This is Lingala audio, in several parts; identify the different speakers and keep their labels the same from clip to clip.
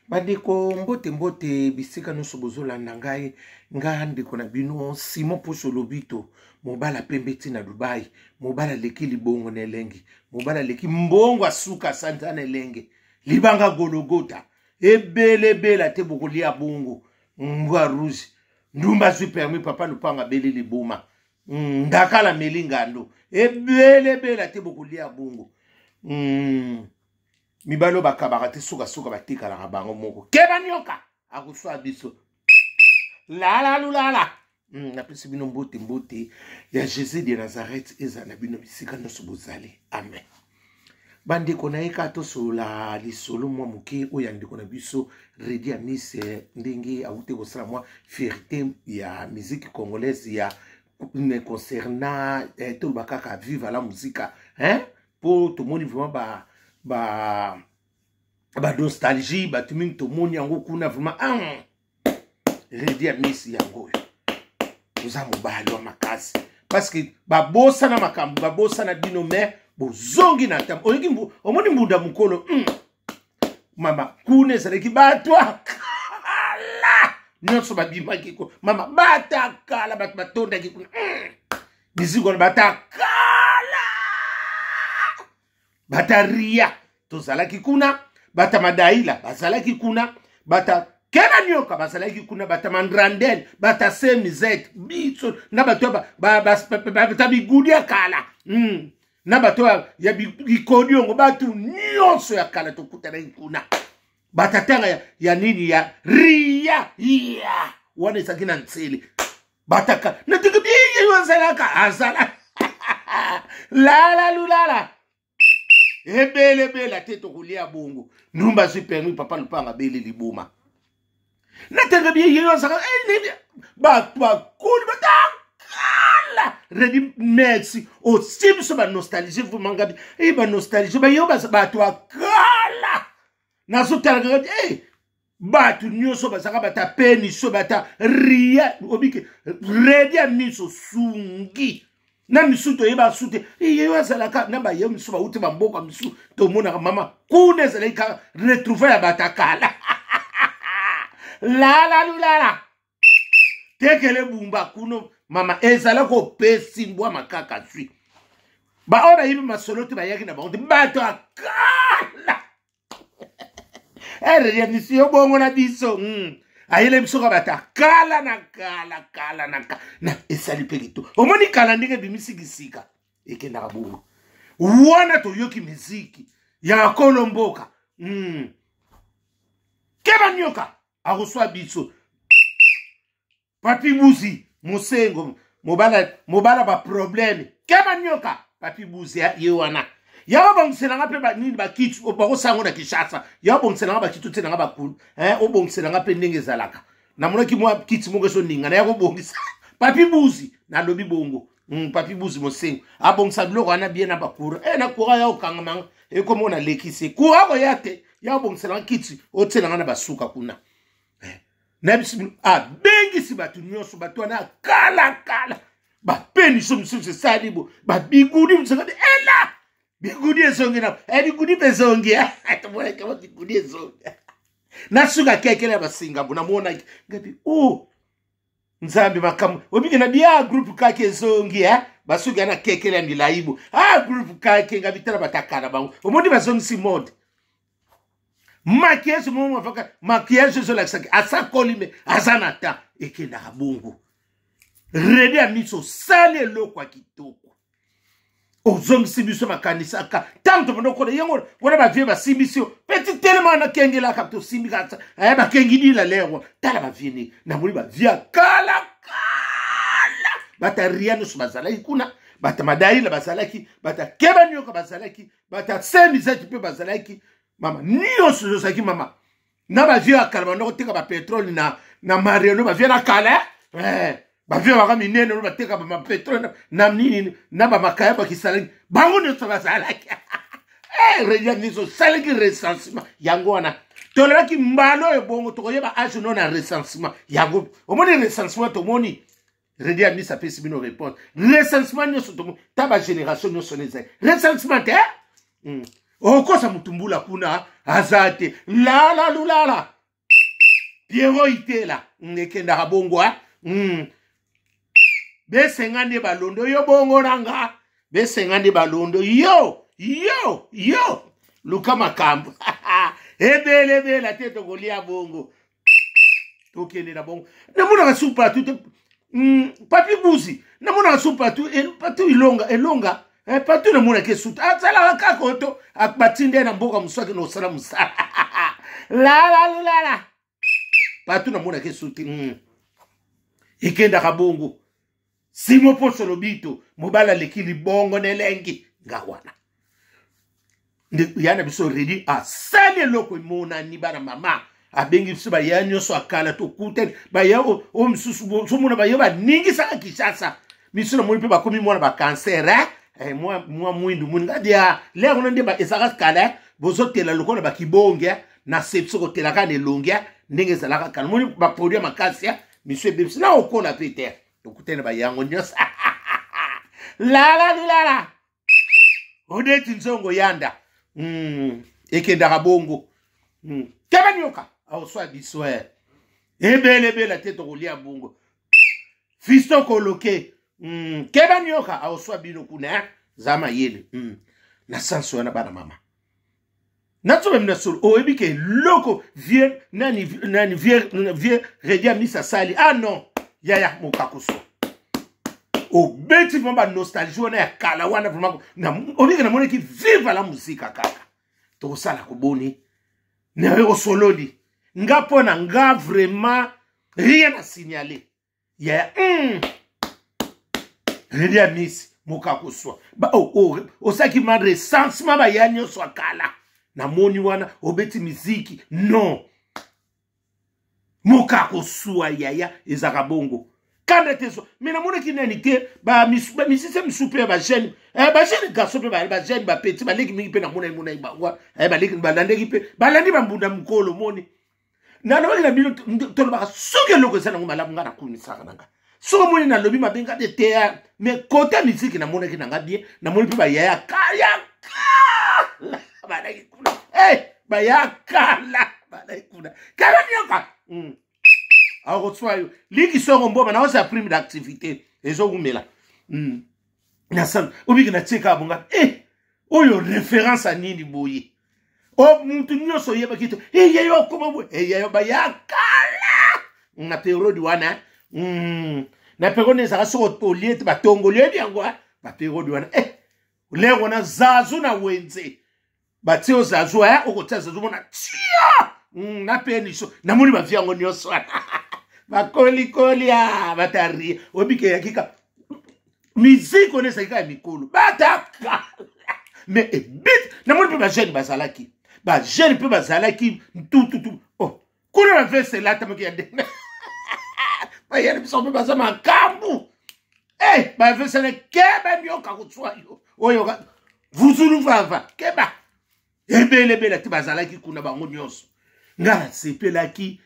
Speaker 1: Bandeko, mbote mbote bisika nyonso bozolanda ngai. Nga ndeko na bino Simon Poso Lobito, mobala pembe ti na Dubai, mobala aleki libongo na elengi, mobala aleki mbongo asuka sanza na elenge, libanga Gologota ebelebela te bokolia bongo mbwa rouge ndumba azwi permis papa lupanga abeli liboma ndakala meli ngando ebelebela te bokolia bongo. Mibali oyo bakabaka te, sukasuka batikalaka bango moko. Keba nioka akoswa biso lala lulala. Napesi bino mbote mbote ya Jésus de Nazareth eza na bino bisika nyonso bozali, amen. Bandeko, na ye kaka tosolola lisolo mwa moke oyo ya ndeko na biso Redi Amis, ndenge awuti kosala mwa fierté ya musique congolaise ya concernant toloba kaka Viva la Musica, hein? Po tomoni vraiment ba nostalgie, bato mingi tomoni yango kuna vraiment. Redi Amis yango oyo oza mobali wa makasi, parce que babosana makambo, babosana bino, mais bozongi na ntango oyoki omoni mbunda mokolo. Mama, kuna ezalaki bato akala nyonso babimaki ko mama, batakala bato batondaki kuna. Miziki wana batakala, bataria tozalaki kuna, bata madaila bazalaki kuna, bata kena nioka bazalaki kuna, bata mandrandel, bata semizet, biso na bato bata bigudi ya kala. Na bato ya bikodiongo, bato nyonso ya kala tokutanaki kuna, batatanga ya nini ya ria ya wana ezalaki na ntsele, bataka natiki biye azalaka azala lala lulala ebelebela te tokolia bongo. Ndumba azwi permis papa lupanga abeli liboma natanga biye ye azalaka bato bakoli batakala. Redi, merci osi biso banostalgie vraiment. Ngabi e banostalgie bayo bato akala nazotalaka ngabi e bato nyonso bazalaka bata peniso bata ria obike. Redi ya miso sungi na misu toyeba su te yeyo azalaka na baye misu bauti bamboka misu tomonaka mama kuna ezalaki kaka retrouve ya batakala lala lulala tekele bumba kuno mama ezalaki opesi mbwa makaka zwi baoyo bayibi masolo te bayaki na bango te bato akala ere misu yo bongo na biso. Ayele biso ka bata kala na kala kala na kala na esali mpe kitoko. Omoni kala ndenge ebimisi kisika ekendaka bongo wana toyoki miziki ya bakolo mboka. Keba nioka akoswa biso. Papi Buzi Mosengo, mobala mobala baproblème. Keba nioka Papi Buzi ye wana ya obongiselanga mpe banini bakiti bakosango na Kinshasa, ya obongiselanga bakiti otielanga bakulu, obongiselanga mpe ndenge ezalaka. Namonaki mwa kiti moko ezoningana ya kobongisa. Papi Buzi nalobi bongo. Papi Buzi Mosengo abongisa biloko wana bien na bacourant na courant ya okangamanga ekomona lekisi courant koya te, ya obongiselanga kiti otielanga na basuka kuna. Nayebisi bino, abengisi bato nyonso, bato wana kala kala, bapeniso mosusu esali bo babigudi mosusu ela bigudi ezongi na bigudi mpe ezongi, tomonaki bigudi ezongi nasuka kekele ya basingambo. Namonaki ngabi o oh, Nzambe makambo obike na bia groupe kake ezongi basuki ya na kekele ya milai bo groupe kake ngabi tala batakala bango omoni bazongisi mode maquillage momo afaka maquillage ezolakisaki asakoli me aza na ta ekendaka bongo. Redi ya miso osali eloko ya kitoko, ozongisi biso makanisi aka ntango tobanda kokola yango wana bavie basimbisi yo peti telema nakengelaka tosimbi kaka bakengi dila lero tala bavie nini namoni bavie ya kala kala bata ria nyonso bazalaki kuna, bata madaila bazalaki, bata keba nioka bazalaki, bata semizaki mpe bazalaki, mama nyonso ezozalaki mama na bavie ya kala banda koteka bapetrole na Mariano, bavie na kala bavie baka minene oyo bateka bamapetrole na nini na bamakaya bakisalaki bango nyonso bazalaki. Relia nyonso osalaki recensement yango wana tolobaki mbala oyo bongo tokoyeba age no na recensement yango. Omoni recensement tomoni Redi Amis apesi bino réponse. Recensement nyonso tomoni ta bagénération nyonso na ezali recensement te. Okosa motu mbula kuna aza te lala lulala. Piero Itela ekendaka bongo eh? Besenga nde balondo yo bongo na nga, besenga nde balondo yo yo yo, luka makambo ebele ebele te, tokolia bongo, tokende na bongo. Namonaka su partout te, Papi Buzi, namonaka su partout, partout Ilonga elonga, partout namonaki esutu azalaka kaka oto batindi ye na mboka mosusu akende kosala mosala lalalala, partout namonaki esu te. Ekendaka bongo. Simo Poso Lobito, mobali aleki libongo na elengi nga wana nde ya na biso Redi asali eloko emonani. Bana mama abengi biso, baya nyonso akala tokutani, baya oyo misusu ozomona baya baningisaka Kinshasa, misu namoni mpe bakomi mwana bacancer, eh? Eh, mwa mwindu mwindu ngadi ya lere wana nde ezalaka kala, eh? Bozotela lokola bakibonge, eh? Na sepso kotelaka na elongi, eh? Ndenge ezalaka kala, moni baproduit ya makasi, eh? Misu ebebisi na okola mpe te, tokutani bayango nyonso lala lilala Odeti Nzongo Yanda, ekendaka bongo. Keba nyoka aoswa biso, eh. Ebele ebele te, tokolia bongo. Fiston Koloke, keba nyoka aoswa bino kuna, eh. Za mayele, na sanso wana bana mama natsoba mina solo oyebi ke eloko vie nani nani vie Redi Amisi asali. Ah non, yaya mokakoso obeti vraiment banostalgie wana ya kala wana vraiment. Obike namonaki vive la muzika kaka tokosala koboni naye osololi nga mpo na nga vraiment rien à signaler yaya. Redi Amisi mokakoswa, oh, oh, osalaki ma recensement baya nyonso ya kala namoni wana obeti miziki non mokakoswa yaya ezalaka bongo kanda te so me namonaki nani te, bamisise misusu mpe ya bajeune, bajeune garçon mpe bajeune bapeti baleki mingi mpe namonaki monaki bango, baleki balandaki mpe balandi bambunda mokolo moni. Nalobaki na bino, tolobaka soki eloko eza nango malamu, ngai nakumisaka na nga. Soki omoni nalobi mabe, nga te teya. Mais kota miziki namonaki na nga bien, namoni mpe bayaya kaya kala balaki kuna, hey, baya kala balaki kuna kala nioka akotswa yo liki songo mboma naosa prime d'activité ezowumela. Nasala obiki natie kaka bonga, eh, oyo référence ya nini boye? O mutu nyonso oyebaki te eyeyo okoma boye, eyeyo baya kala na periode wana. Na periode ezalaka soki olie te batongoli, oyebi yango baperiode wana, eh, lere wana zazu na wenze batie yo zazu, okotia zazu mona tia, na peniso namoni bavi yango nyonso wana bakolikolia batarie oyebi ke yakika miziki wana ezalaki kaka ya mikolo bataka mais ebit namoni mpe bajeune bazalaki, bajeune mpe bazalaki ntututu, oh, kuna na veste elatamaki ya ndenge bayeli biso mpe baza makambo, eh, bavesene keba nioka kotswa yo oyo vuzulu vava keba ebele ebele te bazalaki kuna bango nyonso. Nga nasepelaki,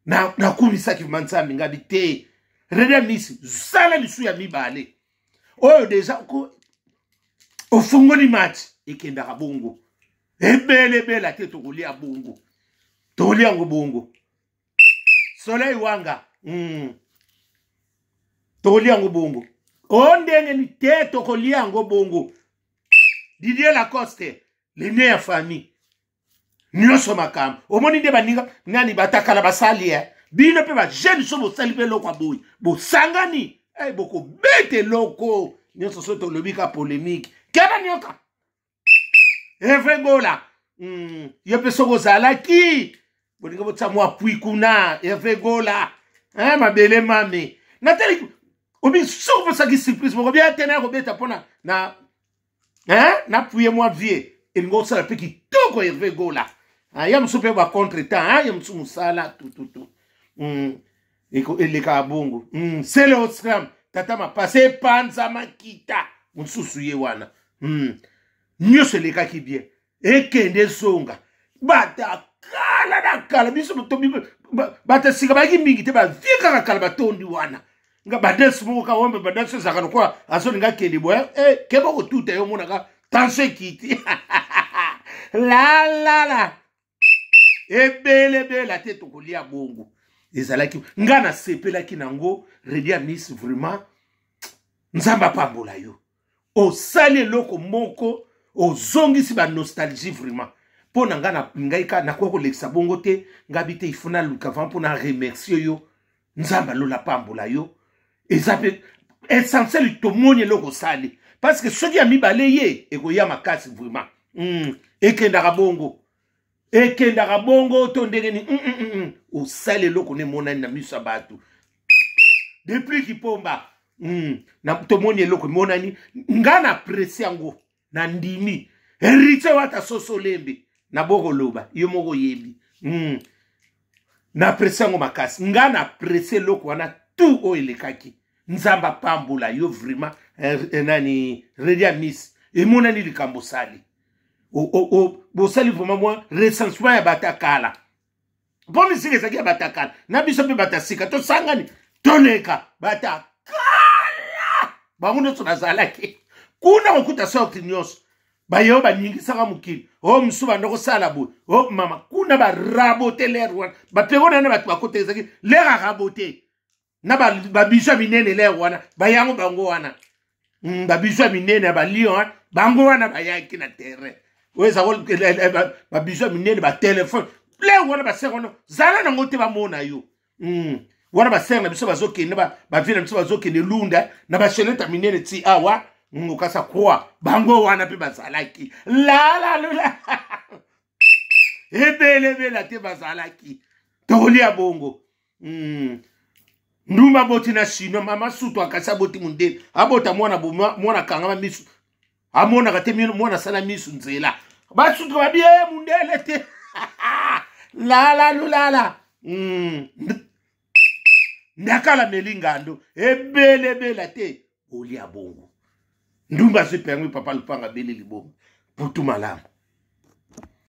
Speaker 1: nakumisaki na Nzambe ngabi te. Redi Amisi sala lisu ya mibale oyo deja ofungoli match ekendaka bongo ebele ebele te, tokolia bongo, tokolia yango bongo. Soleil Wanga, tokolia yango bongo o ndenge ni te, tokolia yango bongo. Didier Lacoste, lene ya famille nyonso makambo omoni nde baninga nani batakala basali, eh. Bino mpe bajeune so bosali mpe eloko ya boye bosangani, eh, bokobeta eloko nyonso so tolobi ka polémique keba nyoka Herve Gola, yo mpe soki ozalaki bolingi botia mwa pui kuna Herve Gola, eh, mabele mame natali obi soki opesaki surprise moko bia te na kobeta mpona na, eh, napuye mwa vie elingi osala mpe kitoko Herve Gola, ah, ya mosusu mpe bacontre temps, ya mosusu mosala tututu, elekaka bongo. Sele oscram tata mapasa epanza makita mosusu ye wana, nyonso elekaki bien ekende ezonga bata kala na kala biso bato sika bayaki mingi te, bavie kaka kala batondi wana nga badanse moko kaka wambe badanse ezalaka lokola azolinga akende boye, eh, keba kotuta yo omonaka tension ekiti lalala ebele ebele te, tokolia bongo. Ezalaki nga nasepelaki nango. Redi Amis, vraiment, Nzambe apambola yo. Osali eloko moko, ozongisi banostalgie vraiment. Mpo na nga, ngai ka nakoki kolekisa bongo te. Ngabi te, ifo naluka vraiment mpo na remercier yo. Nzambe alola pambola yo. Eza mpe essentiel, tomoni eloko osali, parce que soki ya mibale ye ekoya makasi vraiment. Ekendaka bongo, ekendaka bongo to ndenge nini? Osali eloko na emonani na miso ya bato depuis Kipomba. Na, tomoni eloko emonani. Nga na apprécie yango, na ndimi Héritier Wata soso lembe na bokoloba yo moko oyebi. Na apprécie yango makasi. Nga na apprécie eloko wana tout oyo elekaki. Nzambe apambola yo vraiment. Nani, Redi Amis, emonani likambo osali. Bosali vraiment mwa recensement ya bato ya kala, mpo misika ezalaki ya bato ya kala na biso mpe bato ya sika tosangani, toleka bato ya kala. Bango nyonso bazalaki kuna, kokuta sorte nyonso baye baningisaka mokili o mosusu banda kosala boye. O mama, kuna barabote lere wana, bapeko nana bato bakota, ezalaki lere arabote na babiso ya minene. Lere wana bayango bango wana, babiso ya minene ya balion, bango wana bayaki na terrain oyo eza babiso ya minene, batelefone. Lere wana basere wana zala nango te, bamona yo. Wana basere na biso bazokende, bavie na biso bazokende lunda na bachenete ya minene ti awa okasa croix. Bango wana mpe bazalaki lalalula ebelebela te, bazalaki tokolia bongo. Ndumba aboti na Chinois, mama sutu akasi aboti mondele, abota mwana, mwana akangama misu, amonaka te, mwana asala misu nzela, basutu babi e mundele te, lala lulala. Ndakala meli ngando ebelebela te, olia bongo. Ndumba azwi permis, papa lupanga abeli libongo putu malamu.